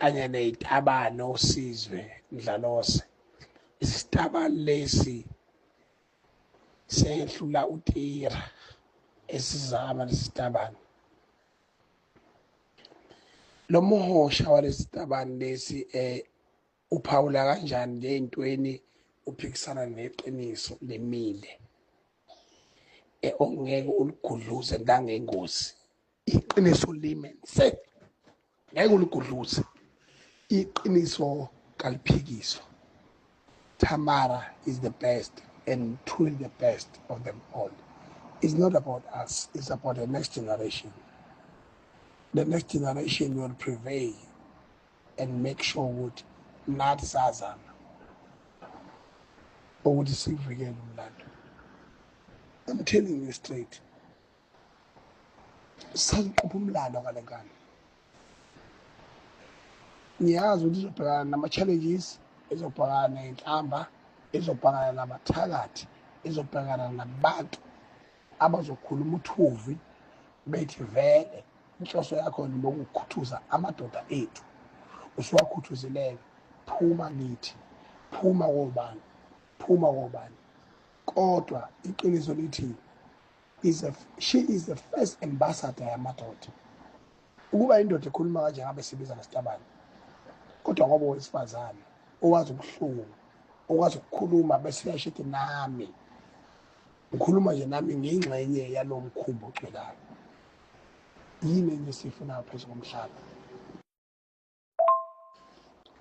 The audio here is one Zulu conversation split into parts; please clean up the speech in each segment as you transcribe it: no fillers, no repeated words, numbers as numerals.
Kanye nezitabane oSizwe Mdlalose. Isitabane lesi sehlula uTira esizama lesitabane. Lo muhosha walesitabane lesi uphawula kanjani ley'ntweni, uphikisana neqiniso limile ongeke uligudluze ndangengozi. Iqiniso lime nse, ngeke uligudluze. Iqiniso kaliphikiswa. Tamara is the best and truly the best of them all. It's not about us, it's about the next generation. The next generation will prevail and make sure ukuthi nathi sazama ukuthi sivikele umlando. I'm telling you straight, saziqopha umlando ngale ngane. Ngiyazi ukuthi izobhekana nama-challenges, izobhekana ney'nhlamba, izobhekana nabathakathi, izobhekana nabantu abazokhuluma uthuvi bethi vele inhloso yakho lokukhuthuza amadoda ethu. Usuwakhuthuzileke, phuma kithi, phuma kobani, phuma kobani. Kodwa iqiniso lithi she is the first ambassador yamadoda. Ukuba indoda ekhuluma kanje ngabe sibiza ngesitabane, kodwa ngoba owesifazane owazi ubuhlungu, okwazi ukukhuluma bese uyasho ethi nami ngikhuluma nje, nami ngiyingxenye yalo mkhumbi ocwelayo. Yini enye esiyifunayo phezu komhlaba?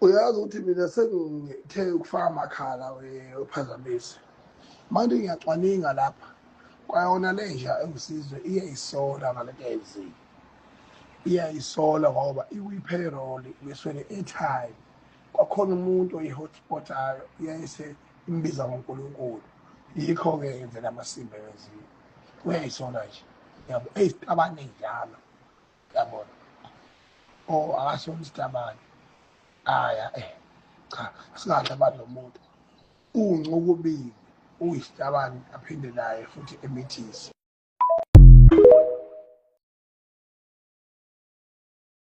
Uyazi ukuthi mina sengithe ukufaka amakhala uphazamise manje, ngiyacwaninga lapha kwayona lenja enguSizwe iyayisola ngalento ayenzile, iyayisola ngoba ikwi-payroll ngeswele airtime. Kwakhona umuntu oyi-hotspotayo iyayise imbiza ngoNkulunkulu, yikho-ke yenzela amasimba ewenziwe. Uyayisola nje, yabo, eyizitabane njalo, yabona. Oh, akasona isitabane. Aya cha, singadla abantu. Lo muntu uncokubili uyisitabane, aphinde naye futhi emithise.